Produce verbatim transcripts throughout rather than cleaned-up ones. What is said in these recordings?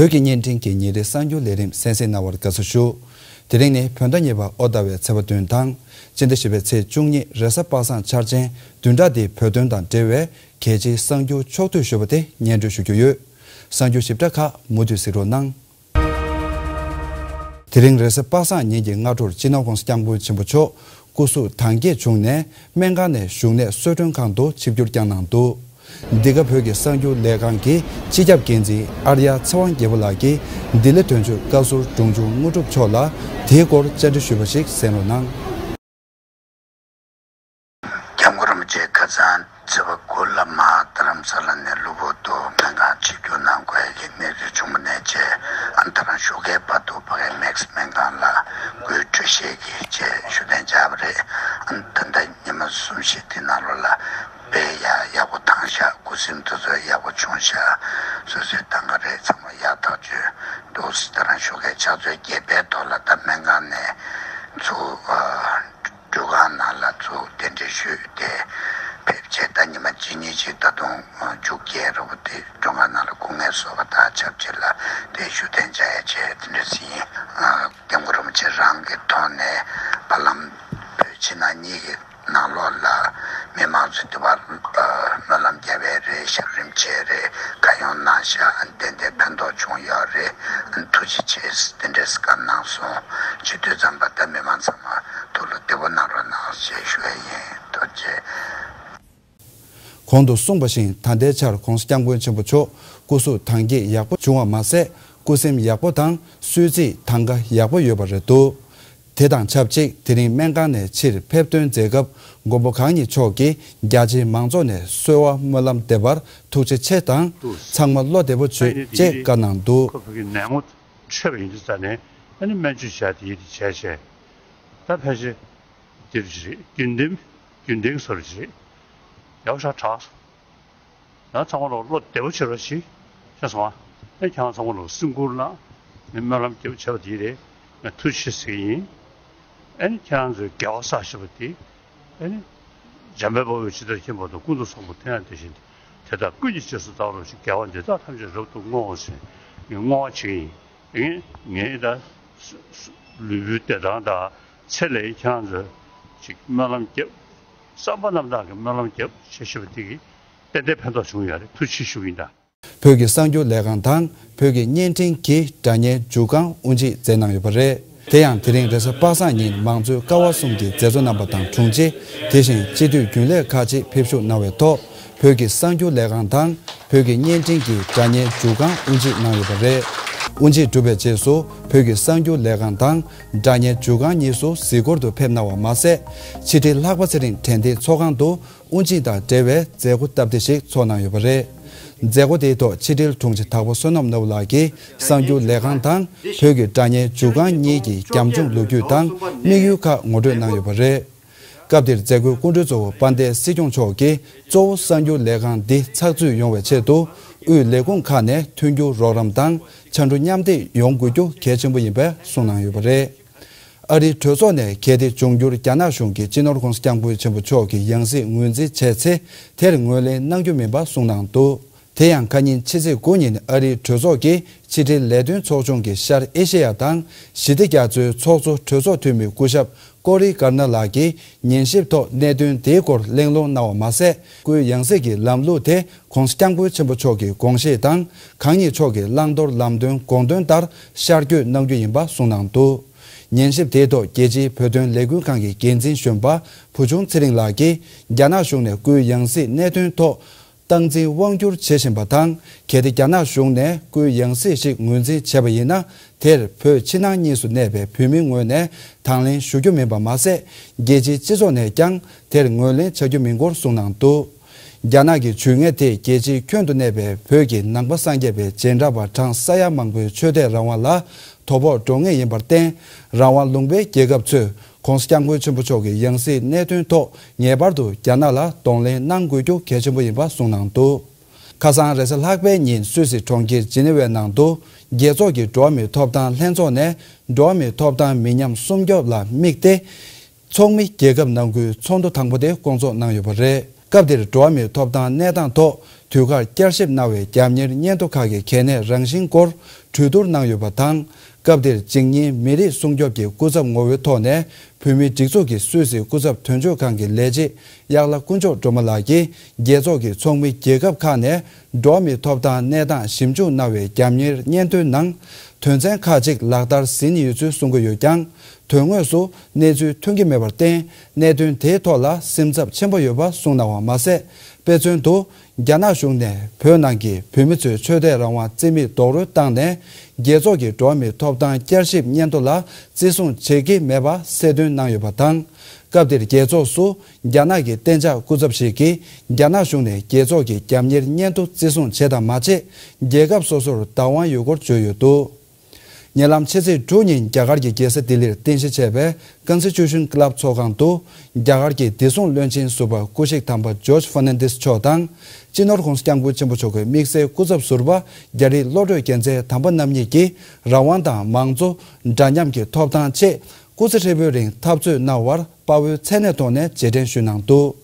བོད་ཀྱི་བརྙན་འཕྲིན་གྱི་ཉིན་རེའི་གསར་འགྱུར་ལས་རིམ་གསན་གཟིགས་གནང་བར་དགའ་བསུ་ཞུ། དེ་རིང་ནི་བོད་ཟླ་གཉིས་པ་ཨོ་ཟླ་བའི་ཚེས་པ་བདུན་དང་། སྤྱི་ཟླ་བཞི་པའི་ཚེས་བཅུ་གཉིས་རེས་གཟའ་པ་སངས་འཆར་ཅན་བདུན་ཕྲག་འདིའི་བོད་དོན་དང་འབྲེལ་བའི་གལ་ཆེའི་གསར་འགྱུར་ཕྱོགས་བསྡུས་ཞུས་པ་དེ་སྙན་སྒྲོན་ཞུ་རྒྱུ་ཡོད། གསར་འགྱུར་ཞིབ་ཕྲ་ཁག་མུ་མཐུད་གཟིགས་རོགས་གནང་། དེ་རིང་རེས་གཟའ་པ་སངས་ཉིན་གྱི་སྔ་དྲོར་སྤྱི་ནོར་༸གོང་ས་༸སྐྱབས་མགོན་ཆེན་པོ་མཆོག་སྐུ་གཟུགས་དྭངས་སྐྱེད་བྱུང་ནས་སྨན་ཁང་ནས་བཞུགས་གནས་གསོལ་མགྲོན་ཁང་དུ་ཆིབས་བསྒྱུར་བསྐྱངས་གནང་འདུག། འདི་ག་བོད་ཀྱི་གསར་འགྱུར་ལས་ཁང་གི་སྤྱི་ཁྱབ་འགན་འཛིན་ཨར་ཡ་ཚེ་དབང་རྒྱལ་པོ་ལགས་ཀྱིས་ལྡི་ལི་དོན་གཅོད་བཀའ་ཟུར་འབྲོང་ཆུང་དངོས་གྲུབ་མཆོག་ལ་དེའི་སྐོར་བཅར་འདྲི་ཞུས་པ་ཞིག་གསན་རོགས་གནང་། སྐྱབས་མགོན་རིན་པོ་ཆེ་ཁ་སང་ཚེས་པ་དགུ་ལ་མར་རྡ་རམ་ས་ལ་ནས་གློ་བུར་དུ་སྨན་ཁང་ཆིབས་བསྒྱུར་གནང་དགོས་ཀྱི་གནས་ཚུལ་བྱུང་བ་ནས་བྱས། ཨ་ནི་ད་རང་ཞོགས་ཀའི་བར་དུ་ཕ་གིའི་མེག་སི་སྨན་ཁང་ལ་སྒོའི་འཕྲོད་བཞེས་ཀྱི་བྱས་བཞུགས་གདན་འཇགས་པ་རེད། ཨ་ནི་ད་ལྟ་ཉི་མ་གསུམ་བཞི་དེ་ནང་ལོགས་ལ་དཔེ་ཡག་ཡག་པོ་བཏང་ཤག། སྒོ་སྲུང་དེ་ཚོ་ཡག་པོ་བྱུང་ཤག། སོ་སོའི་ཐང་ག་རེད། ཚང་མ་ཡག་ཐག་ཆོད་འདུག། ད་རང་ཞོགས་ཀའི་ཕྱག་ཚོད་བརྒྱད་པའི་ཐོག་ལ་ད་སྨན་ཁང་ནས་ཚུར་ཨ། སྒྲུབ་ཁང་ནང་ལ་ཚུར་གདན་འདྲེན་ཞུས་ཏེ་ཕེབས་བྱས། ད་ཉི་མ་གཅིག་གཉིས་ཅིག་ད་དུང་མཇུག་བསྐྱལ་རོགས་དེ་སྒྲུབ་ཁང་ནང་ལ་སྐུ་ངལ་གསོ་བ་དང་ཆབས་ཅིག་ལ་དེ་བཞུགས་གདན་འཇགས་ཡ་བྱས་དེ་འདྲ་ཟིན། སྐྱབས་མགོན་རིན་པོ་ཆེ་རང་གི་ཐོག་ནས་བར་ལམ་བོད་ཕྱི་ནང་གཉིས་ཀྱི་ནང་ལོགས་ལ་མི་མང་ཚོས་དེ་བར་སྨོན་ལམ་བརྒྱབ་པ་རེད། ཞབས་རིམ་བྱས་རེད། གར་ཡོང་གནང་ཤག། ཏན་ཏན་ཕན་ཐོགས་བྱུང་ཡོད་རེད། ཐུགས་རྗེ་ཆེ། དེ་འདྲས་བཀའ་གནང་སོང་། བྱེད་དུས་ཙམ་པ་ད་མི་མང་ཚང་མ་ཐུགས་ལ་བདེ་པོ་གནང་རོགས་གནང་ཞེས་ཞུ་ཡ་ཡིན། ཐུགས་རྗེ་ཆེ། གོང་དུ་གསུངས་པ་བཞིན་ད་ལྟའི་ཆར་༸གོང་ས་༸སྐྱབས་མགོན་ཆེན་པོ་མཆོག་སྐུ་གཟུགས་དྭངས་སྐྱེད་ཡག་པོ་བྱུང་བ་མ་ཟད། སྐུ་སེམས་ཡག་པོ་དང་གསོལ་ཚིགས་ཐང་ག་ཡག་པོ་ཡོད་པ་རེད་འདུག། དེ་དང་ཆབས་ཅིག་དེ་རིང་སྨན་ཁང་ནས་ཕྱིར་ཕེབས་ཐོན་མཛད་སྐབས་མགོན་པོ་གང་ཉིད་མཆོག་གིས་རྒྱ་ཆེའི་མང་ཚོགས་ནས་གསོལ་བ་སྨོན་ལམ་འདེབས་པར་ཐུགས་རྗེ་ཆེ་དང་། ཚང་མ་བློ་བདེ་པོ་བྱོས་ཅེས་བཀའ་གནང་འདུག། ཁོ་ཕ་གི་ནད་ངོ་འཕྲད་པ་ཡིན་དུས་ཙ་ནས་ཨ་ནི་སྨན་བཅོས་བྱས་ཏེ་ཡིད་དེ་བྱས་བྱས། ད་ཕལ་ཆེར་འདིར་རེད། རྒྱུན་ལྡན་རྒྱུན་ལྡན་གྱི་བཟོ་འདྲ་རེད། ཡག་ཤག་དྲག། ཡང་ཚང་མ་ལོག་བློ་བདེ་པོ་བྱེད་རོགས་གྱིས། ཤེས་སོང་ཨ། ཨེ་ཁྱེད་རང་ཚང་མ་ལོག་སེམས་ཁུར་གནང་། ངས་སྨོན་ལམ་རྒྱབ་བྱས་པ་དེ་རེད། ང་ཐུགས་རྗེ་ཆེ་ཟེར་གྱི་ཡིན། ཨེ་ནི་ཁྱེད་རང་ཚོའི་དགེ་བ་བསགས་ཞེས་པ་དེ། ཨེ་ནི། འཇམ་དཔལ་དཔའ་བོས་ཇི་ལྟར་མཁྱེན་པ་དང་། ཀུན་ཏུ་བཟང་པོ་དེ་ཡང་དེ་བཞིན་ཏེ། དེ་དག་ཀུན་གྱི་རྗེས་སུ་བདག་སློབ་ཅིང་། དགེ་བ་འདི་དག་ཐམས་ཅད་རབ་ཏུ་བསྔོའོ་ཞེས་ངས་བསྔོ་བ་བྱེད་ཀྱི་ཡིན། ངས་ངས་ད་ལུས་པོའི་བདེ་ཐང་དང་ཚེ་ལས་ཁྱེད་རང་ཚོས་ཅིག་སྨོན་ལམ་རྒྱབ། བསམ་པ་རྣམ་དག་གི་སྨོན་ལམ་རྒྱབ་ཞེས་ཞུས་པ་དེ་གིས་ཏན་ཏན་ཕན་ཐོགས་བྱུང་ཡོད་རེད། ཐུགས་རྗེ་ཆེ་ཞུ་གི་ཡིན་ད། བོད་ཀྱི་གསར་འགྱུར་ལས་ཁང་དང་བོད་ཀྱི་བརྙན་འཕྲིན་གྱི་སྒྲ་བརྙན་འཇུག་ཁང་དབུ་འབྱེད་མཛད་གནང་ཡོད་པ་རེད། དེ་ཡང་དེ་རིང་རེས་གཟའ་པ་སངས་ཉིན་མང་གཙོའི་ཀ་བ་གསུམ་གྱི་མཛད་གཙོ་རྣམ་པ་དང་དྲུང་ཆེ། དེ་བཞིན་སྤྱི་འཐུས་རྒྱུན་ལས་ཁག་ཅིག་ཕེབས་ཞུགས་གནང་བའི་ཐོག་བོད་ཀྱི་གསར་འགྱུར་ལས་ཁང་དང་བོད་ཀྱི་བརྙན་འཕྲིན་གྱི་སྒྲ་བརྙན་འཇུག་ཁང་དབུ་འབྱེད་གནང་ཡོད་པ་རེད། དབུ་འབྱེད་གྲུབ་པའི་རྗེས་སུ་བོད་ཀྱི་གསར་འགྱུར་ལས་ཁང་དང་སྒྲ་བརྙན་འཇུག་ཁང་གཉིས་སུ་གཟིགས་སྐོར་དུ་ཕེབས་གནང་བ་མ་ཟད། ཕྱི་དྲིལ་ལྷག་པ་ཚེ་རིང་དྲན་རྟེན་ཚོགས་ཁང་དུ་དབུ་འབྱེད་དང་འབྲེལ་བའི་མཛད་སྒོ་སྟབས་བདེ་ཞིག་ཚོགས་གནང་ཡོད་པ་རེད། མཛད་སྒོ་དེའི་ཐོག་ཕྱི་དྲིལ་དྲུང་ཆེ་དྭགས་པོ་བསོད་ནམས་ནོར་བུ་ལགས་ཀྱིས་གསར་འགྱུར་ལས་ཁང་དང་བོད་ཀྱི་སྒྲ་བརྙན་འཇུག་ཁང་གཉིས་ཀྱི་རྒྱབ་ལྗོངས་ལོ་རྒྱུས་དང་དམིགས་ཡུལ་ཁག་ངོ་སྤྲོད་གནང་ཡོད་པ་རེད། སྐབས་དེར་མཛད་སྒོའི་སྐུ་མགྲོན་གཙོ་བོ་དཔལ་ལྡན་སྲིད་སྐྱོང་མཆོག་གིས་གཙོ་བོ་གསར་འགྱུར་ལས་ཁང་འདི་ཚགས་ཚུད་ཡོང་བའི་ཆེད་དུ་དབུས་ལས་ཁུངས་ཁག་ནས་མཐུན་འགྱུར་རོགས་རམ་དང་ཕྱར་གྲུ་མཉམ་འདེགས་ཡོང་དགོས་རྒྱུ་གལ་ཆེན་པོ་ཡིན་པ་གསུངས་གནང་ཡོད་པ་རེད། ཨ་རིའི་གྲོས་ཚོགས་ནས་གལ་ཏེ་འབྱུང་འགྱུར་རྒྱ་ནག་གཞུང་གིས་སྤྱི་ནོར་༸གོང་ས་༸སྐྱབས་མགོན་ཆེན་པོ་མཆོག་གི་ཡང་སྲིད་ངོས་འཛིན་བྱས་ཚེ། དེར་ངོས་ལེན་གནང་རྒྱུ་མིན་པ་གསུངས་གནང་འདུག། དེ་ཡང་ཁ་ཉིན་ཕྱི་ཚེས་དགུ་ཉིན་ཨ་རིའི་གྲོས་ཚོགས་ཀྱི་ཕྱི་དྲིལ་ལས་དོན་ཚོགས་ཆུང་གི་ཤར་ཨེ་ཤེ་ཡ་དང་ཞི་བདེ་རྒྱ་མཚོའི་ཚོགས་གཙོ་གྲོས་ཚོགས་འཐུས་མི་སྐུ་ཞབས་ཀོ་རི་ཀར་ན་ལགས་ཀྱིས་ཉན་ཞིབ་ཐོག་གནད་དོན་དེའི་སྐོར་གླེང་སློང་གནང་བ་མ་ཟད། སྐུའི་ཡང་སྲིད་ཀྱི་ལམ་ལུགས་དེ་༸གོང་ས་༸སྐྱབས་མགོན་ཆེན་པོ་མཆོག་གི་དགོངས་བཞེད་དང་། གང་ཉིད་མཆོག་གི་བླང་དོར་ལམ་སྟོན་དགོངས་དོན་ལྟར་ཤར་བསྐྱོད་གནང་རྒྱུ་ཡིན་པ་གསུངས་གནང་འདུག། ཉན་ཞིབ་དེའི་ཐོག་རྒྱལ་སྤྱིའི་བོད་དོན་ལས་འགུལ་ཁང་གི་འགན་འཛིན་གཞོན་པ་བུ་ཆུང་ཚེ་རིང་ལགས་ཀྱིས་རྒྱ་ནག་གཞུང་ནས་སྐུའི་ཡང་སྲིད་གནད་དོན་ཐོག་སྟངས་འཛིན་དབང་བསྒྱུར་བྱེད་བཞིན་པ་དང་། གལ་ཏེ་རྒྱ་ནག་གཞུང་ནས་སྐུའི་ཡང་སྲིད་ཞིག་ངོས་འཛིན་བྱས་པ་ཡིན་ན། དེར་བོད་ཕྱི་ནང་གཉིས་སུ་གནས་པའི་བོད་མིའི་ངོས་ནས་དང་ལེན་ཞུ་རྒྱུ་མིན་པ་མ་ཟད། རྒྱལ་སྤྱིའི་སྤྱི་ཚོགས་ནས་ཀྱང་དེར་ངོས་ལེན་བྱ་རྒྱུ་མིན་སྐོར་གསུངས་གནང་འདུག། རྒྱ་ནག་གི་ཇུས་ངན་དེས་རྒྱལ་སྤྱིའི་ཁྱོན་དུ་གནས་པའི་བོད་ཀྱི་ནང་པ་སངས་རྒྱས་པའི་རྗེས་འབྲང་པ་གྲངས་ས་ཡ་མང་པོའི་ཆོས་དད་རང་དབང་ལ་དོ་ཕོག་འགྲོ་ངེས་ཡིན་པར་བརྟེན། རང་དབང་ལུང་པའི་རྒྱལ་ཁབ་ཚོས་༸གོང་ས་༸སྐྱབས་མགོན་ཆེན་པོ་མཆོག་གི་ཡང་སྲིད་གནད་དོན་ཐོག་ངེས་པར་དུ་རྒྱ་ནག་ལ་གདོང་ལེན་གནང་དགོས་རྒྱུ་གལ་ཆེན་པོ་ཡིན་པ་གསུངས་གནང་འདུག། ཁ་སང་རེས་གཟའ་ལྷག་པའི་ཉིན་སུད་སི་གྲོང་ཁྱེར་ཇི་ནི་ཝའི་ནང་དུ་རྒྱལ་ཚོགས་ཀྱི་འགྲོ་བ་མིའི་ཐོབ་ཐང་ལྷན་ཚོགས་ནས་འགྲོ་བ་མིའི་ཐོབ་ཐང་མི་ཉམས་སྲུང་སྐྱོབ་ལ་དམིགས་ཏེ། ཚོགས་མི་རྒྱལ་ཁབ་ནང་ཁུལ་ཚོགས་འདུ་དང་པོ་དེ་བསྐོང་ཚོགས་གནང་ཡོད་པ་རེད། སྐབས་དེར་འགྲོ་བ་མིའི་ཐོབ་ཐང་གནས་སྟངས་ཐོག་ དུས་ཁར་བསྐྱར་ཞིབ་གནང་བའི་རྒྱབ་གཉེར་སྙན་ཐོ་ཁག་གི་གལ་གནད་རང་བཞིན་སྐོར་གྲོས་བསྡུར་གནང་ཡོད་པ་དང་། སྐབས་དེར་འཇིགས་ཉེན་མི་རིགས་སྲུང་སྐྱོབ་ཀྱི་སྐུ་ཚབ་ངོ་བོའི་ཐོག་ནས་བོད་མིའི་སྒྲིག་འཛུགས་ཀྱི་སུད་སི་སྐུ་ཚབ་དོན་གཅོད་ཁང་གི་ལས་བྱེད་གཡག་ལྷ་དཀོན་མཆོག་སྒྲོལ་མ་ལགས་ཀྱིས། རྒྱལ་ཚོགས་ཀྱི་ཚོགས་མི་རྒྱལ་ཁབ་ཁག་ནས་འགྲོ་བ་མིའི་ཐོབ་ཐང་གནས་སྟངས་ཞིབ་འཇུག་གནང་བའི་རྒྱབ་གཉེར་སྙན་ཐོའི་ནང་དོན་ཚན་ཁག་ཅིག་ལག་བསྟར་ཟིན་ཡོད་ཚུལ་གསུང་གི་ཡོད་ཀྱང་། དོན་དངོས་སུ་གནས་ཚུལ་ཐོན་གྱི་མེད་པར་བརྟེན། གནད་དོན་དེའི་ཐོག་ལ་སེམས་འཚབ་ཆེན་པོ་ཡོད་པ་གསུངས་གནང་བ་མ་ཟད། དཔེ་མཚོན་དུ། རྒྱ་ནག་གཞུང་ནས་བོད་ནང་གི་བོད་མི་ཚོའི་ཆོས་དད་རང་དབང་རྩིས་མེད་རྡོག་རོལ་བཏང་ནས། རྒྱལ་ཚོགས་ཀྱི་འགྲོ་བ་མིའི་ཐོབ་ཐང་བསྐྱར་ཞིབ་སྙན་ཐོ་ལ་བརྩི་སྲུང་བྱེད་ཀྱི་མེད་པ་གསལ་སྟོན་གནང་ཡོད་པ་དང་། སྐབས་དེར་རྒྱལ་ཚོགས་སུ་རྒྱ་ནག་གི་གཏན་འཇགས་སྐུ་ཚབ་ཞིག་གིས། རྒྱ་ནག་གཞུང་ནས་རྒྱལ་ཚོགས་ཀྱི་རྒྱབ་གཉེར་སྙན་ཐོ་བརྩི་སྲུང་བྱེད་དང་མ་བྱེད། རྒྱལ་ཁབ་སོ་སོར་བདག་དབང་ཡོད་སྐོར་བརྗོད་ཡོད་འདུག་ཉེ་ལམ་ཕྱི་ཚེས་དྲུག་ཉིན་རྒྱ་གར་གྱི་རྒྱལ་ས་ལྡི་ལིར་རྟེན་གཞི་བྱས་པའི་Constitution Club ཚོགས་ཁང་དུ། རྒྱ་གར་གྱི་བདེ་སྲུང་བློན་ཆེན་ཟུར་པ་སྐུ་གཤེགས་དམ་པ་ཇོརྗ་ཧྥར་ནན་དེས་མཆོག་དང་། སྤྱི་ནོར་༸གོང་ས་༸སྐྱབས་མགོན་ཆེན་པོ་མཆོག་གི་དམིགས་བསལ་སྐུ་ཚབ་ཟུར་པ་རྒྱ་རིགས་བློ་གྲོས་རྒྱལ་མཚན་དམ་པ་རྣམ་གཉིས་ཀྱིས། རང་དབང་དང་མང་གཙོ། འདྲ་མཉམ་གྱི་ཐོབ་ཐང་ཆེད། སྐུ་ཚེ་ཧྲིལ་པོའི་རིང་འཐབ་རྩོད་གནང་བར་དཔའ་བོའི་མཚན་གནས་ཐོག་ནས་རྗེས་དྲན་ཞུས་གནང་འདུག་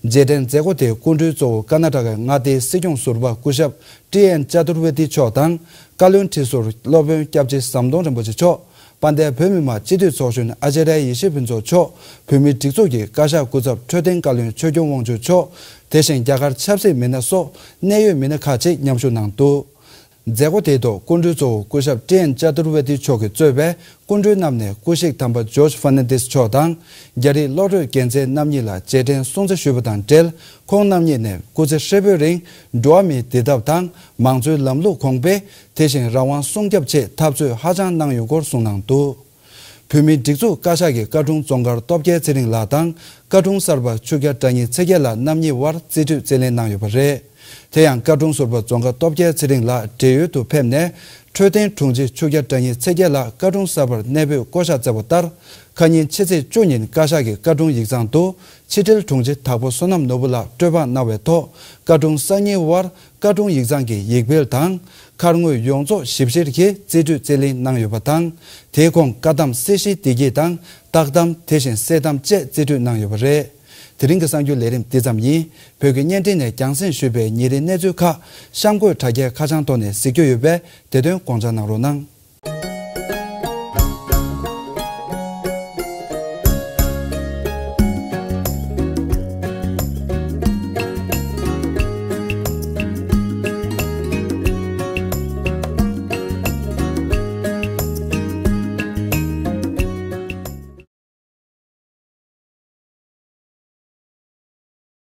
རྗེས་དྲན་མཛད་སྒོ་དེའི་སྐུ་མགྲོན་གཙོ་བོ་ཀར་ན་ཊ་ཀའི་མངའ་སྡེའི་སྲིད་སྐྱོང་ཟུར་པ་སྐུ་ཞབས་ཏི་ཨེན་ཅ་དུར་ཝེ་ཏི་མཆོག་དང་། བཀའ་བློན་ཁྲི་ཟུར་སློབ་དཔོན་སྐྱབས་རྗེ་ཟམ་གདོང་རིན་པོ་ཆེ་མཆོག་དཔལ་ལྡན་བོད་མི་མང་སྤྱི་འཐུས་ཚོགས་གཞོན་ཨ་ཅཱརྱ་ཡེ་ཤེས་ཕུན་ཚོགས་མཆོག་བོད་མིའི་སྒྲིག་འཛུགས་ཀྱི་བཀའ་ཤག་སྐུ་ཚབ་འཕྲོད་བསྟེན་བཀའ་བློན་ཆོས་སྐྱོང་དབང་ཕྱུག་མཆོག་དེ་བཞིན་རྒྱ་གར་ཆབ་སྲིད་མི་སྣ་སོགས་གནད་ཡོད་མི་སྣ་ཁག་ཅིག་མཉམ་ཞུགས་གནང་འདུག་མཛད་སྒོ་དེའི་ཐོག་སྐུ་མགྲོན་གཙོ་བོ་སྐུ་ཞབས་ཏི་ཨེན་ཅ་དུར་ཝེ་ཏི་མཆོག་གིས་གཙོས་པའི་སྐུ་མགྲོན་རྣམས་ནས་སྐུ་གཤེགས་དམ་པ་ཇོརྗ་ཧྥར་ནན་དེས་མཆོག་དང་། རྒྱ་རིགས་བློ་གྲོས་རྒྱལ་མཚན་རྣམ་གཉིས་ལ་རྗེས་དྲན་སྲུང་བརྩི་ཞུས་པ་དང་འབྲེལ། ཁོང་རྣམ་གཉིས་ནས་སྐུ་ཚེ་ཧྲིལ་པོའི་རིང་འགྲོ་བ་མིའི་བདེ་ཐབས་དང་མང་གཙོའི་ལམ་ལུགས་གོང་འཕེལ། དེ་བཞིན་རང་དབང་སྲུང་སྐྱོབ་ཆེད་འཐབ་རྩོད་ཧ་ཅང་གནང་ཡོད་སྐོར་གསུངས་གནང་འདུག་བོད་མིའི་སྒྲིག་འཛུགས་བཀའ་ཤག་གི་བཀའ་དྲུང་ཙོང་ཁ་པ་སྟོབས་རྒྱལ་ཚེ་རིང་ལགས་དང་། བཀའ་དྲུང་གསར་པ་ཆོས་རྒྱལ་དགྲ་གཉེན་ཚེ་རྒྱལ་ལགས་རྣམ་གཉིས་དབར་རྩིས་སྤྲོད་རྩིས་ལེན་གནང་ཡོད་པ་རེད། དེ་ཡང་བཀའ་དྲུང་ཟུར་པ་ཙོང་ཁ་པ་སྟོབས་རྒྱལ་ཚེ་རིང་ལགས་བགྲེས་ཡོལ་དུ་ཕེབས་ནས། འཕྲོད་བསྟེན་དྲུང་ཆེ་ཆོས་རྒྱལ་དགྲ་གཉེན་ཚེ་རྒྱལ་ལགས་བཀའ་དྲུང་གསར་པར་གནས་སྤོས་བསྐོ་གཞག་མཛད་པ་ལྟར། ཁ་ཉིན་ཕྱི་ཚེས་བཅུ་ཉིན་བཀའ་ཤག་གི་བཀའ་དྲུང་ཡིག་ཚང་དུ། ཕྱི་དྲིལ་དྲུང་ཆེ་དྭགས་པོ་བསོད་ནམས་ནོར་བུ་ལགས་སྤྲོད་འབག་གནང་བའི་ཐོག་བཀའ་དྲུང་གསར་རྙིང་དབར་བཀའ་དྲུང་ཡིག་ཚང་གི་ཡིག་འཕེལ་དང་། མཁར་དངོས་ཡོངས་རྫོགས་ཞིབ་བཤེར་གྱིས་རྩིས་སྤྲོད་རྩིས་ལེན་གནང་ཡོད་པ་དང་། དེའི་གོང་བཀའ་གདམས་གསེར་ཞིའི་བདེ་སྐྱིད་དང་། རྟགས་གདམས། དེ་བཞིན་གསེར་གདམས་བཅས་རྩིས་སྤྲོད་གནང་ཡོད་པ་རེད། དེ་རིང་གི་གསར་འགྱུར་ལས་རིམ་འདི་ཙམ་ཡིན། བོད་ཀྱི་བརྙན་འཕྲིན་ནས་རྒྱང་སྲིང་ཞུས་པའི་ཉིན་རེའི་གནས་ཚུལ་ཁག་གཤམ་འཁོད་དྲ་རྒྱའི་ཁ་བྱང་ཐོག་ནས་གཟིགས་རྒྱུ་ཡོད་པས། དེ་དོན་དགོངས་འཇགས་གནང་རོགས་གནང་།